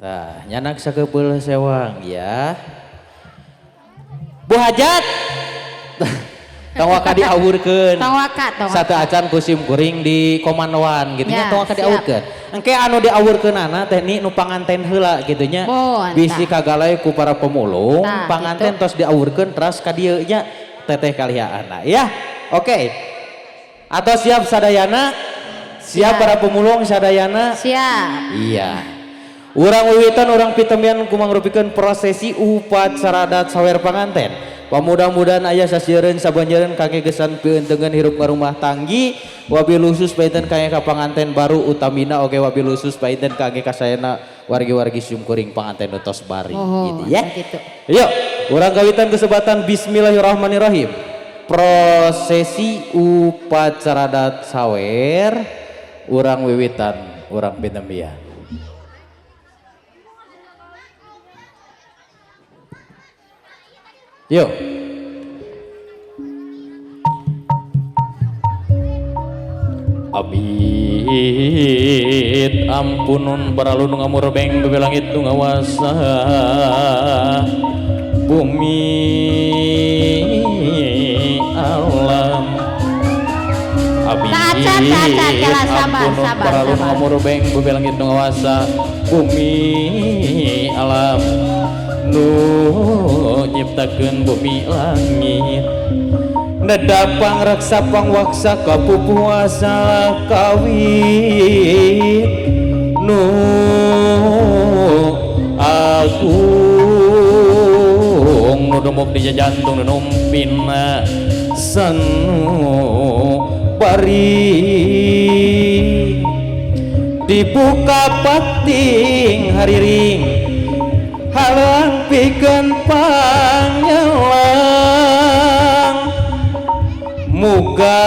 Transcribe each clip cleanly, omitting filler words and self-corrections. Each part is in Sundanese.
Tah, nyanak sakepeul sewang ya. Bu Hajat. Tong waka diawurkeun. Tong waka, tong waka. Satu acan kusim kuring di komandoan gitu nya, Ya, tong waka diawurkeun. Engke anu diawurkeunana teh ni nu panganten heula gitu nya. Bisi kagalai ku para pemulung, Tah, panganten gitu. Tos diawurkeun teras ka dieu nya teteh kalihaana ya. Oke. Atau siap sadayana? Siap, Siap. Para pemulung sadayana? Siap. Iya. Urang wiwitan urang pitemian kumangrupikeun prosesi upacara adat sawer panganten. Pamudah-mudahan aya sasieureun sabanjareun kangge gesan pieunteugeun hirup ngarumah tanggi, wabil khusus painten kangge ka panganten baru utamina oge wabil khusus painten kangge kasayana wargi-wargi simkuring panganten nu tos bari Oh, gitu ya. gitu. Yuk, urang kawitan kesebatan bismillahirrahmanirrahim. Prosesi upacara adat sawer urang wiwitan urang pitembian. Yuk. Abid ampunun baralun ngamurbeng bebe langit nu ngawasa bumi alam. Abid Tacan, tacan, kela, sabar, ampunun sabar, baralun sabar. ngamurbeng bebe langit nu ngawasa bumi alam nu nyiptakeun bumi langit. Neda pangraksa pangwaksa kapupuasa kawit nu agung nu dumuk di jantung nu numpina sanu bari dibuka pating hariring halang pikeun panyelang muga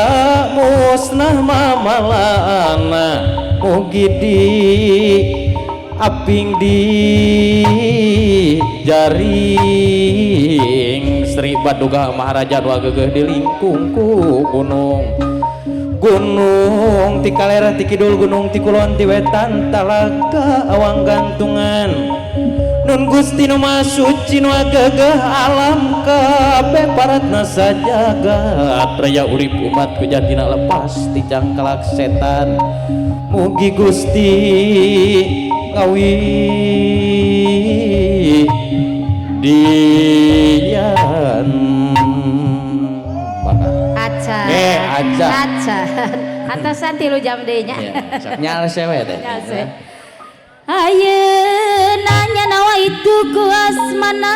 musnah mamalana mugi di aping di jaring Sri Baduga Maharaja nu agegeuh di lingkung ku gunung gunung ti kaler ti kidul gunung ti kulon ti wetan talaga awang gantungan nun Gusti nu Maha Suci nu agegeuh alam kabeh paratna sajagat raya urip umat ku jatina lepas ti cangkalak setan mugi Gusti ngawi dian. Acan. Acan. Acan. Atasan 3 jam deui nya. Ya, nyal sewe teh. Nyal sewe. Ayeuna nya nawa itu ku asmana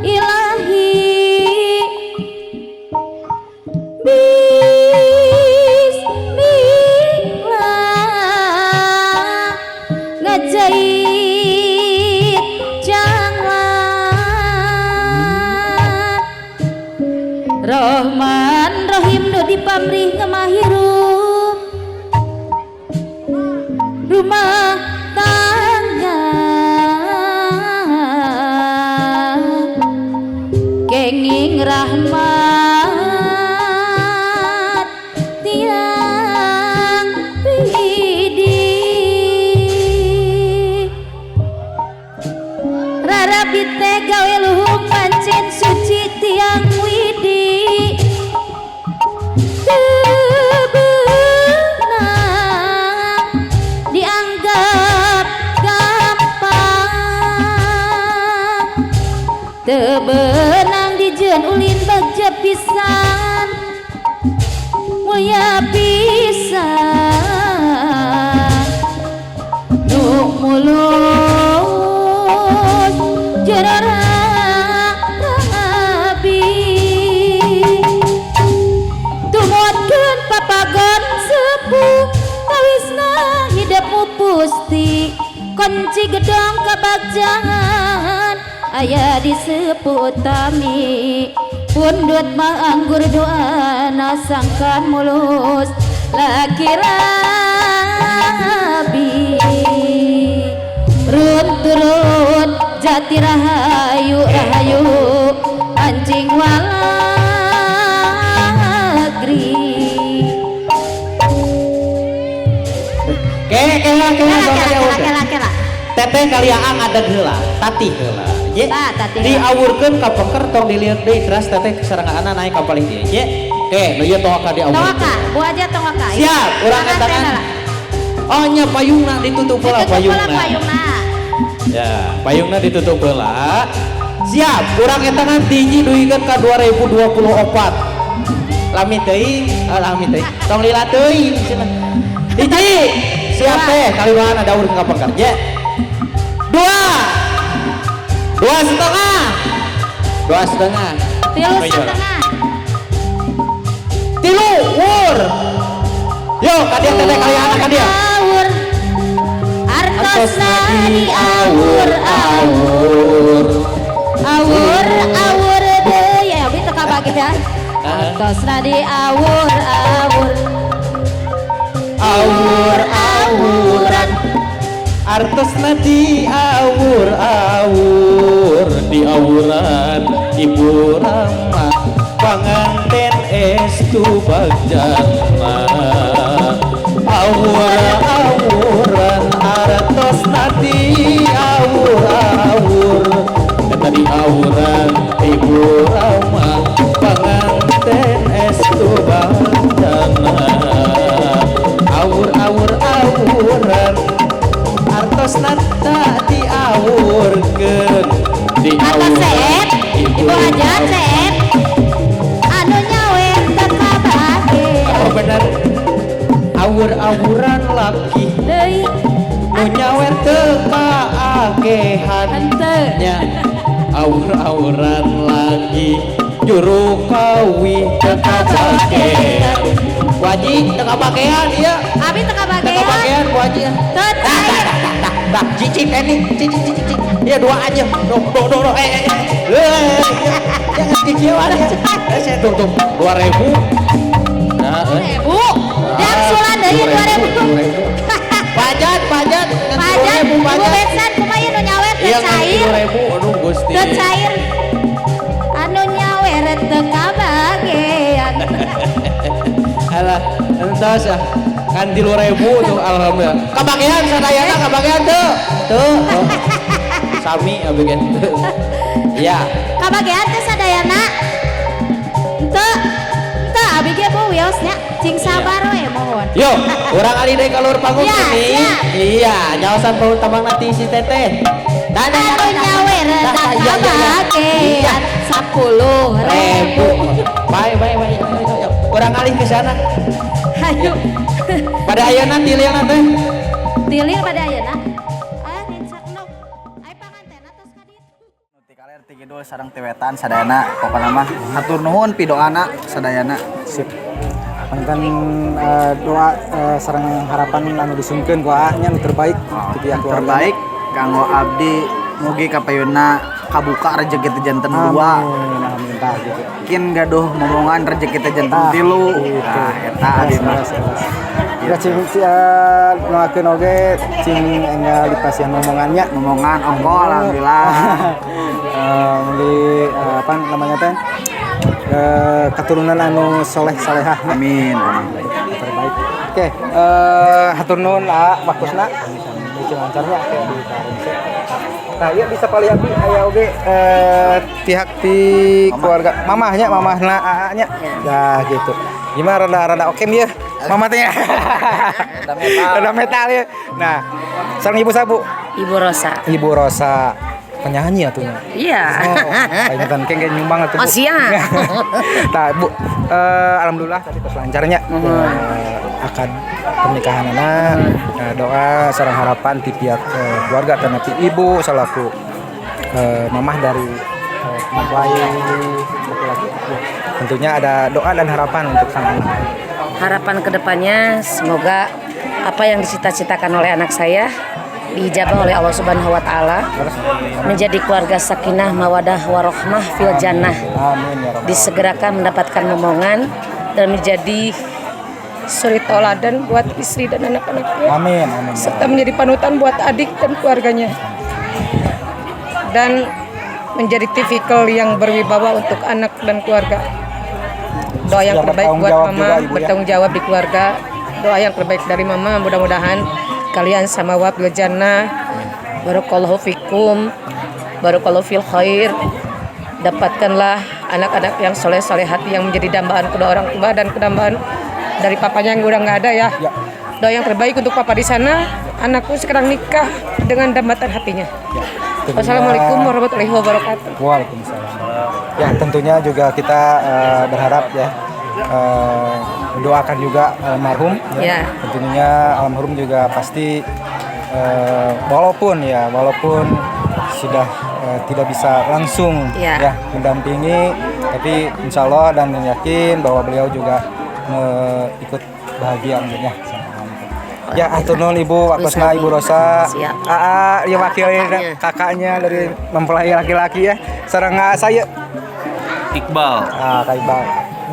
ilahi bismillah ngajait janglah Rahman Rahim nu dipamrih ngemahirup rumah tangga kenging rahmat tiang widi rarabi teh gawe luhung pancen suci tiang widi tebenang dianggap gampang tebenang dijeun ulin bagja pisan mulia pisan nu mulus jero rabi tumutkeun papagon sepuh tawisna hidupmu pusti kunci gedong kabagjangan aya di sepuh utami pundut mah anggur doana sangkan mulus laki rabi run turun jati rahayu rahayu anjing walagri. Kela kela Kela kela kela kela. Teteh kalian ada heula, tatih heula. Ye. Tah, tatih. Diawurkeun ka pengker, tong dilihat deui, teras teteh sarengaana naik ka palih dieu. Ye. Oke, nu ieu tong ka diawurkeun. Tong waka, bu aja tong waka. Siap, urang Tangan tangan. teh lah. Oh nya, payungna ditutup heula. Ditutup heula. Payungna. Payungna. Ya, payungna ditutup heula. Siap, urang eta ngan hiji duikeun ka 2024. Lami teuing, oh, lami teuing. Tong lila teuing cenah. Hiji, siap teh, kalian ada urang ka pengker. Ya. Dua. 2,5. 2,5. 3,5. 3, wur. Yo, ka dieu teteh kalian ka dieu. Awur. Artosna di awur awur. Awur awur deui ya, abi teu kabagian. Artosna di awur awur. Awur awuran. Artosna di awur awur, di awuran ibu rama panganten estu bagjana. Awur awuran, artosna di awur awur, eta di awuran ibu rama panganten estu bagjana. Awur awur awuran, artosna tak diawurkeun di Artos seep, ibu hajat seep. Anu nyawer teu kabagian. Oh bener, awur-awuran laki Deui. Nu nyawer teu kaakehan. Henteu. Nya, awur-awuran lagi juru kawin teu kabagean, wajib teu kabagean ieu. Abi teu Teu kabagean. Kabagean wajib. Teu cair. Dah, dah, cicip ini, cicip, cicip, cicip. Iya, dua aja. Duh, duh, duh, duh. Eh, eh, eh. Eh, jangan kecewa ya. Eh, saya tuh, tuh, 2.000. Nah, eh. Ribu. Dan sulan deui 2.000. 2.000. Pajat, pajat. Pajat, 2.000, ibu pajat. besan kumaha nu nyawer teu Iya, cair. 2.000. Aduh, Gusti. Teu cair. Anu nyawer teu kabagean. Alah, entos ah. Kan 3.000 tuh, alhamdulillah. Kabagean sadayana, kabagean tuh. Tuh. Oh. Sami abigen tuh. Ya. Kabagean teh sadayana. Teu. Teu abi ge bu wios nya. Cing sabar we mohon. Yo, urang ali deui ka luhur panggung Ya, ini. siap. Iya, nyaosan panggung tambang nanti si teteh. Dadah. Anu nyawer Dah, teu iya, iya, iya. kabagean 10.000. Ribu. Bye, bye, bye. Yo, yo, yo. Urang alih ke sana. Hayu. Pada ayeuna tililna teh. Tilil pada ayeuna. Ah, nincak nok. Ai pangantena tos ka ditu. Ti kaler ti kidul sareng ti wetan sadayana, pokona mah hatur nuhun pidoana sadayana. Sip. Panginten doa sareng harapan anu disungkeun ku AA nya nu terbaik ti pihak keluarga. Terbaik kanggo abdi, mugi kapayunna kabuka rezeki teh janten dua. Amin, amin, tah gitu. Mungkin gaduh momongan rezeki teh janten Tah, tilu. gitu. Nah, eta abdi mah. Leres, leres. Ya cing doakeun oge cing enggal dipasihan momongannya. Momongan ongko alhamdulillah. Mugi apa namanya teh? Keturunan anu soleh salehah. Amin, amin. Terbaik. Oke, hatur nuhun A waktosna. Mugi lancarnya kayak di Karungse. Nah, iya bisa paling abi aya oge pihak di keluarga mamahnya, mamahna AA nya. Ya gitu. Gimana, rada rada oke nih ya? Mama teh. Rada metal ya. Nah, sareng ibu sabu. Ibu Rosa. Ibu Rosa penyanyi atuh nya. Iya. Oh, panginten ke nyumbang atuh, Bu. Oh, siap. Tah, Bu, alhamdulillah tadi tos lancarnya. Akad pernikahan anak, doa sareng harapan di pihak keluarga tanapi ibu selaku mamah dari mempelai laki-laki. Tentunya ada doa dan harapan untuk sang anak. Harapan kedepannya semoga apa yang dicita-citakan oleh anak saya diijabah oleh Allah Subhanahu wa taala, menjadi keluarga sakinah mawadah warohmah fil jannah. Amin ya rabbal. Disegerakan mendapatkan momongan dan menjadi suri tauladan buat istri dan anak-anaknya. Amin, amin. Serta menjadi panutan buat adik dan keluarganya. Dan menjadi tipikal yang berwibawa untuk anak dan keluarga. Doa yang Yang terbaik bertanggung buat jawab mama, juga, Ibu, ya. bertanggung jawab di keluarga. Doa yang terbaik dari mama, mudah-mudahan kalian sama wabil jannah. Barakallahu fikum, barakallahu fil khair. Dapatkanlah anak-anak yang soleh solehati yang menjadi dambaan kedua orang tua dan kedambaan dari papanya yang udah nggak ada ya. Ya. Doa yang terbaik untuk papa di sana. Anakku sekarang nikah dengan dambaan hatinya. Ya. Tentunya- Wassalamualaikum warahmatullahi wabarakatuh. Waalaikumsalam. Ya, tentunya juga kita berharap ya, mendoakan juga almarhum ya. Ya. Tentunya almarhum juga pasti walaupun sudah tidak bisa langsung Ya. ya mendampingi, tapi insya Allah dan yakin bahwa beliau juga ikut bahagia mungkin ya. Ya, hatur nuhun Ibu, waktosna Ibu Rosa. Siap. Aa, ya wakil Kakaknya. Kakaknya dari mempelai laki-laki ya. Sareng saya Iqbal. Ah, Kak Iqbal.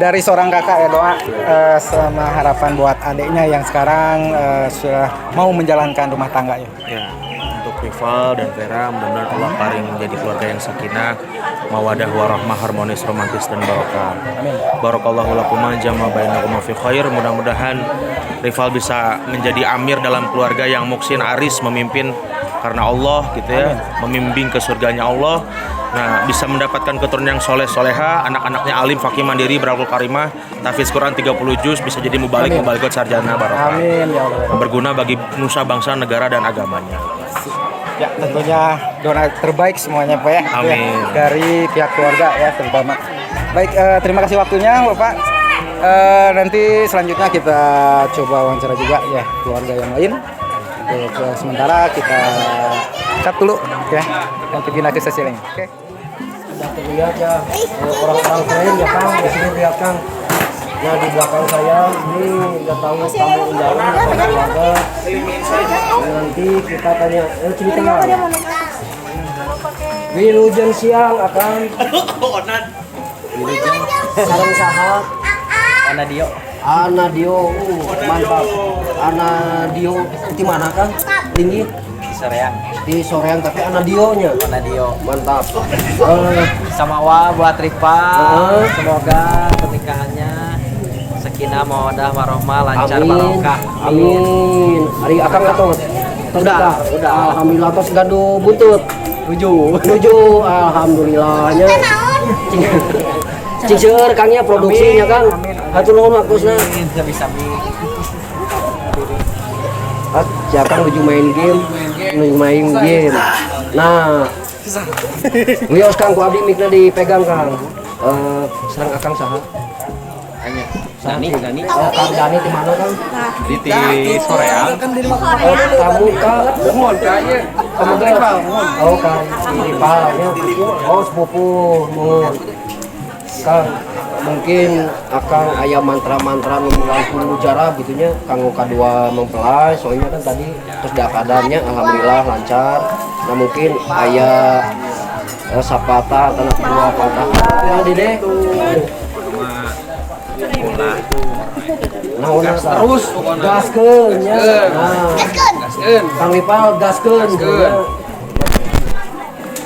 Dari seorang kakak ya doa sama harapan buat adiknya yang sekarang sudah mau menjalankan rumah tangga ya. Ya, untuk Rival dan Vera mudah-mudahan Allah paring menjadi keluarga yang sakinah, mawadah warahmah, harmonis, romantis dan barokah. Amin. Barakallahu lakuma jama bainakuma fi khair. Mudah-mudahan Rival bisa menjadi amir dalam keluarga yang muksin aris, memimpin karena Allah gitu ya, membimbing ke surganya Allah. Nah, bisa mendapatkan keturunan yang soleh soleha, anak-anaknya alim, fakih mandiri, berakhlak karimah, tahfiz Quran 30 juz, bisa jadi mubalik, Amin. mubaligot, sarjana barokah. Amin ya Allah. Berguna bagi nusa bangsa, negara dan agamanya. Ya, tentunya doa terbaik semuanya Pak ya. Amin. Ya, dari pihak keluarga ya terutama. Baik, terima kasih waktunya Bapak. Nanti selanjutnya kita coba wawancara juga ya keluarga yang lain. Untuk sementara kita cut dulu ya. Nanti pindah ke sesi lain. Oke. Sudah terlihat ya, orang-orang keren ya Kang di sini, lihat Kang. Nah, di belakang saya ini nggak tahu tamu undangan atau keluarga. Nanti kita tanya cerita. Wilujeng siang akan. Wilujeng. Sareng saha? Anadio. Anadio, mantap. Anadio di mana Kang? Tinggi Di Soreang. Di Soreang, tapi Anadio-nya. Anadio. Mantap. Sama wa buat Rival, Heeh. semoga pernikahannya sakinah mawadah warohmah, lancar, Amin. barokah. Amin. Ari akang atau tos Udah, nikah? Udah. Alhamdulillah, tos gaduh buntut. Tujuh. Nuju, alhamdulillahnya. Cing cing seueur Kang nya produksinya Kang. Hatur nuhun waktosna. Amin, sami-sami. Ah, ya Kang nuju main game, nuju main game. Nah, wios Kang, ku abdi mikna dipegang Kang. Eh, sareng akang saha? Dani, Dani. Oh, Kang Dani di mana Kang? Di Soreang. Oh, tamu Kak. Mohon kayaknya. Kamu teh? Oh, Kang Rival ya. Oh, sepupu, mohon. Kang, mungkin akang aya mantra-mantra nu langkung mujarab gitunya kanggo kadua mempelai, soalnya kan tadi terus diakadannya alhamdulillah lancar. Nah, mungkin aya sapata atau dua patah. Ya, Dede. Nah, Gas terus pokoknya. Gaskeun nya. Gaskeun. Nah. Gaskeun. Kang Rival gaskeun. Gaskeun.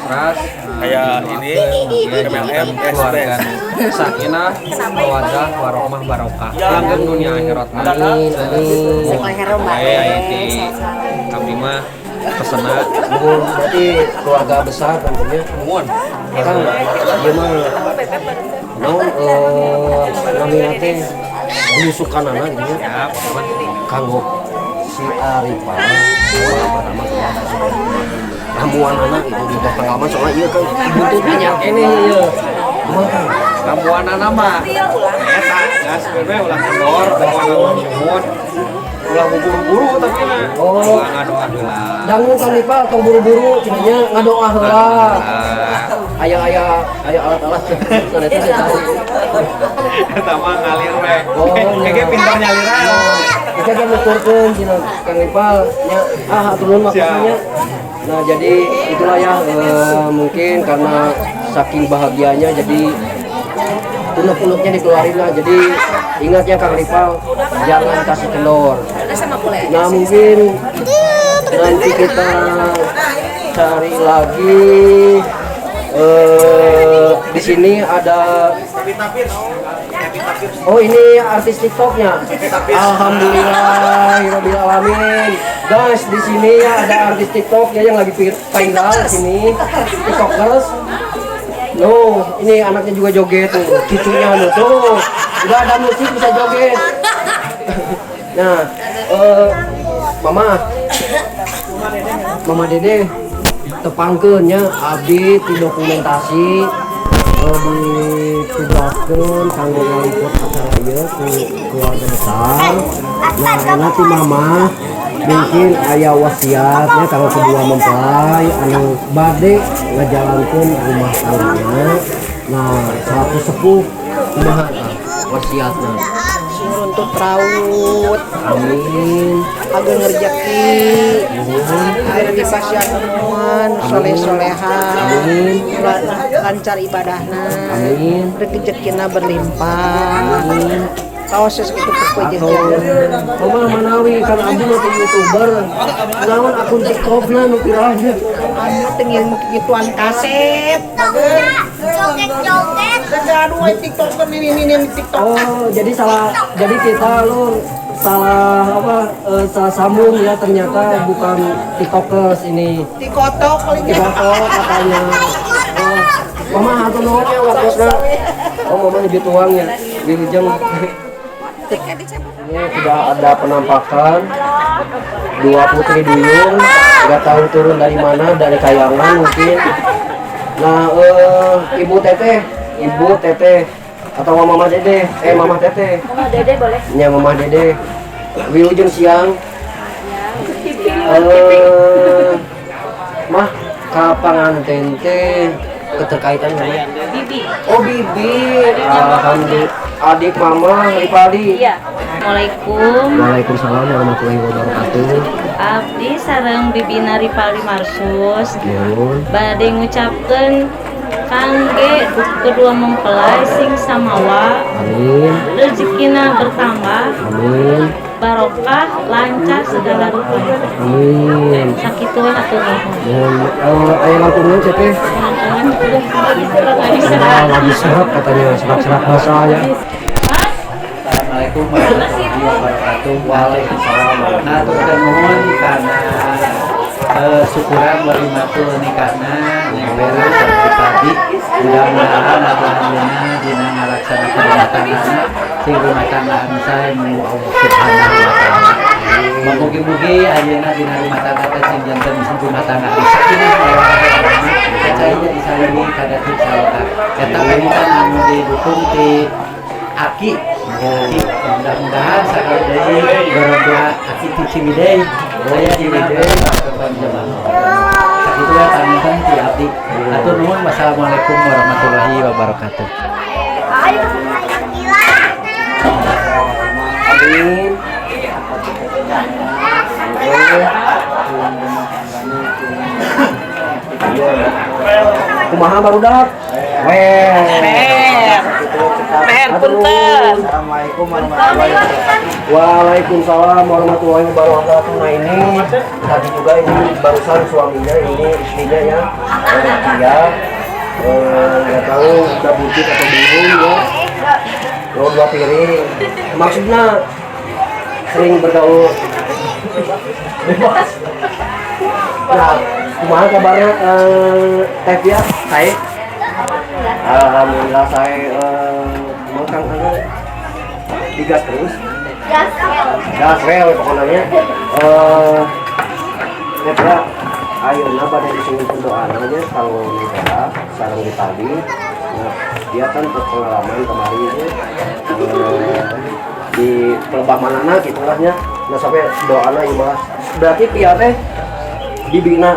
Keras. Kayak ini MLM Keluarga sakinah, mawadah, warohmah, barokah. Langgeng dunia akhirat. Amin, amin. Bae aya ti abdi mah pesena. Nuhun, berarti keluarga besar tentunya. Nuhun. Kang, ieu mah naon namina teh belusukanana gitu ya. Kanggo si Arifah pertama ramuan anak itu di pengalaman, soalnya iya kan buntut banyak ini iya. Kumaha, Kang? Ramuanana mah eta gas we, ulah kendor, pokona mah nuhun. Ulah buru-buru tapi na. Oh. Ulah ngadoa heula. Dangu Kang Rival, tong buru-buru cenah nya, ngadoa heula. Aya aya aya alat-alat sana itu saya tahu. Eta mah ngalir we. Oh, Kayaknya pintar nyalir aja. Kita kan nuturkeun cenah Kang Rival nya, ah hatur nuhun maksudnya. Nah, jadi itulah ya, mungkin karena saking bahagianya jadi unek-uneknya dikeluarin lah. Jadi ingatnya Kang Rival, jangan kasih kendor. Nah, mungkin nanti kita cari lagi, di sini ada Oh, ini artis TikToknya. Alhamdulillah, alamin. Guys, di sini ya ada artis TikTok ya yang lagi viral di sini. TikTokers. Loh, ini anaknya juga joget tuh, cucunya loh tuh. Udah ada musik bisa joget. Nah, Mama, Mama Dede, tepangkeun nya abdi di dokumentasi ditugaskeun kanggo ngaliput acara ieu ku keluarga besar. Nah, nanti Mama mungkin aya wasiatnya kalau kedua mempelai anu bade ngajalankeun rumah tanggana. Nah, selaku sepuh kumaha tah wasiatna? Sing runtut raut. Amin. Ageng rejeki. Ageng dipasihan omongan, soleh soleha. Amin. Lancar ibadahna. Amin. Rezekina berlimpah. Amin. Kaos segitu Atau Mama manawi kan abdi mah teu YouTuber. Naon akun TikTokna nu pirahnya? Anu teu ngilmu kituan kasep. Joget-joget. Aduh, TikTok kan ini TikTok. Oh, jadi salah, jadi kita lu salah apa, salah sambung ya, ternyata bukan TikTokers ini. Tikotok kali. Tikotok katanya. Oh, Mama hatur nuhun ya waktosna. Oh, Mama lebih tuang ya. Wilujeng. Ini sudah ada penampakan dua putri duyung, nggak tahu turun dari mana, dari kayangan mungkin. Nah, Ibu Teteh, Ibu Teteh atau Mama Dede, Mama Teteh. Mama Dede boleh. Ya, Mama Dede. Wilujeng siang. Mah, ka panganten teh keterkaitan dengan Bibi. Oh, Bibi. Alhamdulillah. Adik Mama Ripaldi. Iya. Assalamualaikum. Waalaikumsalam warahmatullahi wabarakatuh. Abdi sareng Bibina Ripaldi Marsus. Nuhun. Bade ngucapkeun kangge kedua mempelai sing samawa. Amin. Rezekina bertambah. Amin. Barokah, lancar segala rupanya. Amin. Sakitu we hatur nuhun. Dan aya langkungan teteh. Nah, lagi serap katanya, serap-serap basah ya. Assalamualaikum warahmatullahi wabarakatuh. Waalaikumsalam. Nah, hatur nuhun karena syukuran walimatul nikahna Neng Vera sareng Ripaldi. Mudah-mudahan alhamdulillah dina ngalaksanakeun rumah tanggana sing rumah tangga anu sae menunggu Allah Subhanahu wa taala. Mugi-mugi ayeuna dina rumah tangga teh sing janten rumah tangga anu sakinah mawaddah warahmah, kacai jadi salingi kada saloka. Eta panginten anu didukung ti Aki. Aki mudah-mudahan sakali deui barang Aki ti Ciwidey aya dina kapan jamaah. Sakitu ya panginten ti abdi. Hatur nuhun, wassalamualaikum warahmatullahi wabarakatuh. Amin. Kumaha barudak? Wer. Wer punten. Assalamualaikum warahmatullahi wabarakatuh. Waalaikumsalam warahmatullahi wabarakatuh. Nah, ini tadi juga ini barusan suaminya, ini istrinya ya. Dia nggak tahu udah buncit atau belum ya. Lo dua piring. Maksudnya sering bergaul bebas. Nah, kumaha kabarnya Teh Pia? Saya. Alhamdulillah saya mau Kang Anu digas terus. Gas rel pokoknya. Teh Pia, ayeuna bade disuhunkeun doana nya kanggo Neng sareng Ripaldi. Nah, dia kan pengalaman kemarin di pelebah manana gitu lah nya. Nah, sampai doana ieu mah. Berarti Pia teh dibina.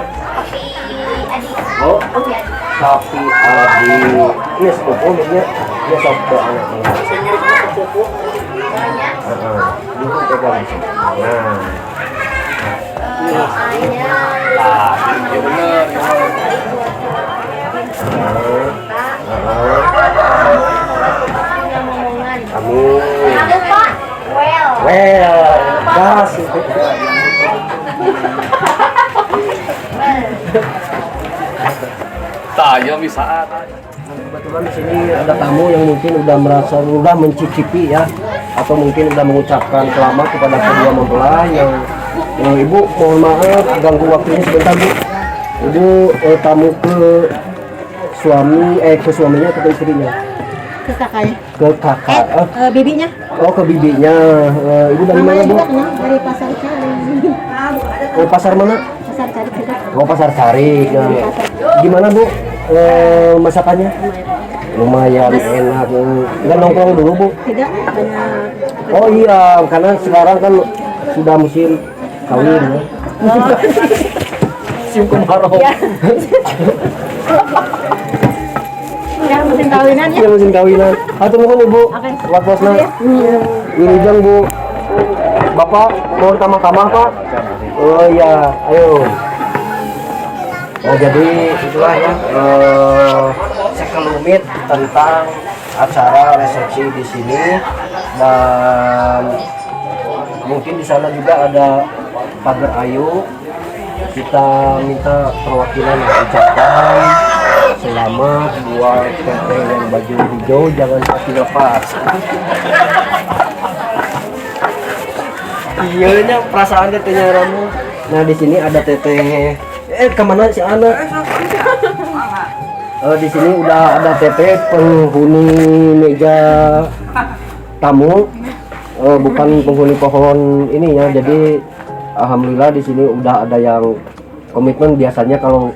Oh, tapi abi ini sepupu nya, ini sok doana. Heeh, dulu pegang di sini. Nah. Nah, ya bener. Amin. Well, gas. Tah, ya misaat. Betul. Kebetulan di sini ada tamu yang mungkin udah merasa udah mencicipi ya, atau mungkin udah mengucapkan selamat kepada kedua mempelai yang Ibu mohon maaf ganggu waktunya sebentar Bu. Ibu tamu ke suami ke suaminya atau ke istrinya? Ke kakaknya. Ke kakak. Bibinya. Oh, ke bibinya. Ibu dari mana Bu? Dari Pasar Cari. Oh, pasar mana? Pasar Cari juga. Oh, Pasar Cari. Nah, gimana Bu? Masakannya? Lumayan enak. Nggak nongkrong dulu Bu? Tidak, banyak. Oh iya, karena sekarang kan sudah musim kawin ya. Musim kemarau. Ya. Sekarang musim kawinan ya. Iya, musim kawinan. Hatur nuhun Ibu. Waktosna. Wilujeng Bu. Bapak mau kamah-kamah Pak? Oh iya, ayo. Nah, jadi itulah ya sekelumit tentang acara resepsi di sini, dan mungkin di sana juga ada pagar ayu. Kita minta perwakilan yang ucapkan selamat buat teteh yang baju hijau, jangan kaki lepas. Iya nya perasaan tetehnya Ramu. Nah di sini ada teteh. Kemana si anak? Di sini udah ada teteh penghuni meja tamu, bukan penghuni pohon ini ya. Jadi alhamdulillah di sini udah ada yang komitmen. Biasanya kalau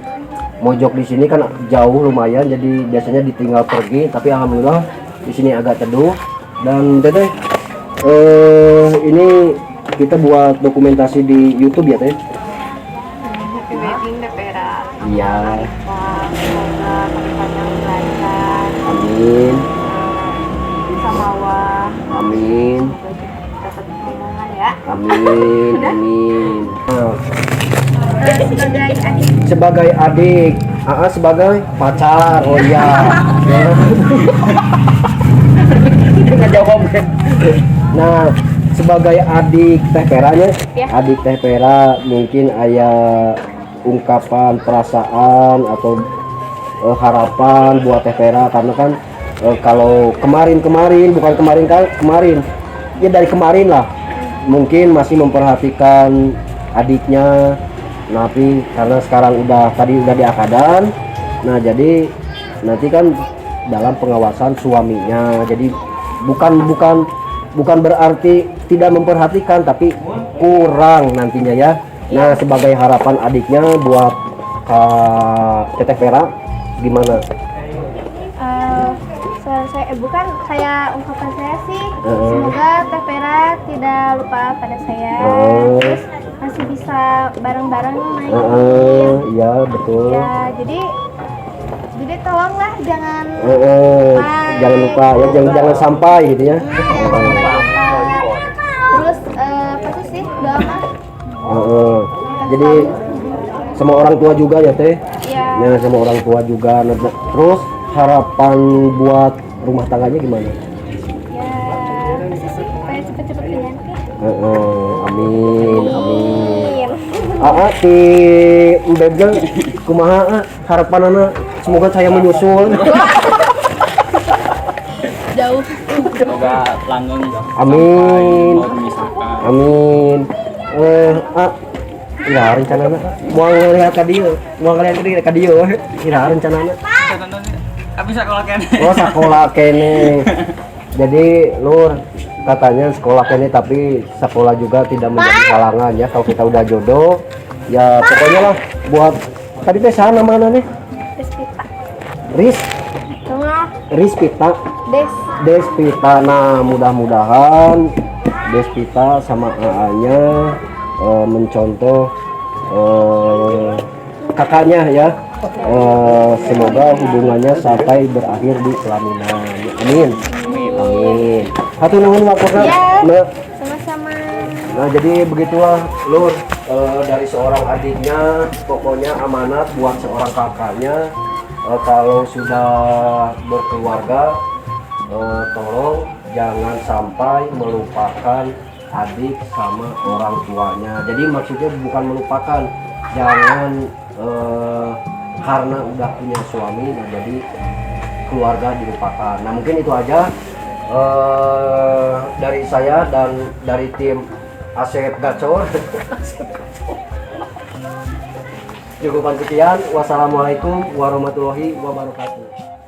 mojok di sini kan jauh lumayan, jadi biasanya ditinggal pergi. Tapi alhamdulillah di sini agak teduh. Dan teteh, ini kita buat dokumentasi di YouTube ya teh. Happy wedding Teh Vera. Iya. Semoga kedepannya lancar. Amin. Sama. Amin. Dapat omongan ya. Amin. Amin. Nah. Sebagai adik. Sebagai adik, AA sebagai pacar. Oh iya. Nggak jawab. Nah, sebagai adik Teh Peranya, ya. Adik Teh Pera mungkin ayah ungkapan perasaan atau harapan buat Teh Pera, karena kan kalau kemarin-kemarin, bukan kemarin kan, kemarin ya dari kemarin lah mungkin masih memperhatikan adiknya, tapi karena sekarang udah tadi udah diakadan, nah jadi nanti kan dalam pengawasan suaminya, jadi bukan berarti tidak memperhatikan, tapi kurang nantinya ya. Nah sebagai harapan adiknya buat Kak Teteh Pera gimana? Saya bukan saya ungkapan saya sih, semoga Teh Pera tidak lupa pada saya, terus masih bisa bareng-bareng main. Iya betul. Ya jadi tolonglah jangan lupa. Jangan lupa ya, jangan sampai gitu ya. Terus apa sih doa mah? Jadi sama orang tua juga ya Teh? Iya. Ya sama orang tua juga. Nah, terus harapan buat rumah tangganya gimana? Ya, pasti sih supaya cepet-cepet pengantin. Amin, amin. Aa ti Mbebnya kumaha harapanana, semoga saya menyusul. Jauh. Semoga langgeng. Amin. Amin. Iraha rencanana mau ngelihat ka dieu, mau ngelihat ka dieu. Iraha rencanana? Tapi sekolah kene. Oh, sekolah kene. Jadi Lur, katanya sekolah kene, tapi sekolah juga tidak menjadi halangan ya kalau kita udah jodoh. Ya pokoknya lah buat tadi teh saha namana nih? Despita. Rispita. Despita. Nah, mudah-mudahan Despita sama AA-nya mencontoh kakaknya ya. Semoga hubungannya sampai berakhir di pelaminan. Amin. Amin. Hatur nuhun waktuna. Ya, sama-sama. Nah, jadi begitulah Lur, dari seorang adiknya, pokoknya amanat buat seorang kakaknya, kalau sudah berkeluarga, tolong jangan sampai melupakan adik sama orang tuanya. Jadi maksudnya bukan melupakan, jangan karena udah punya suami, nah jadi keluarga dilupakan. Nah, mungkin itu aja dari saya dan dari tim Asep Gacor. Cukupan sekian. Wassalamualaikum warahmatullahi wabarakatuh.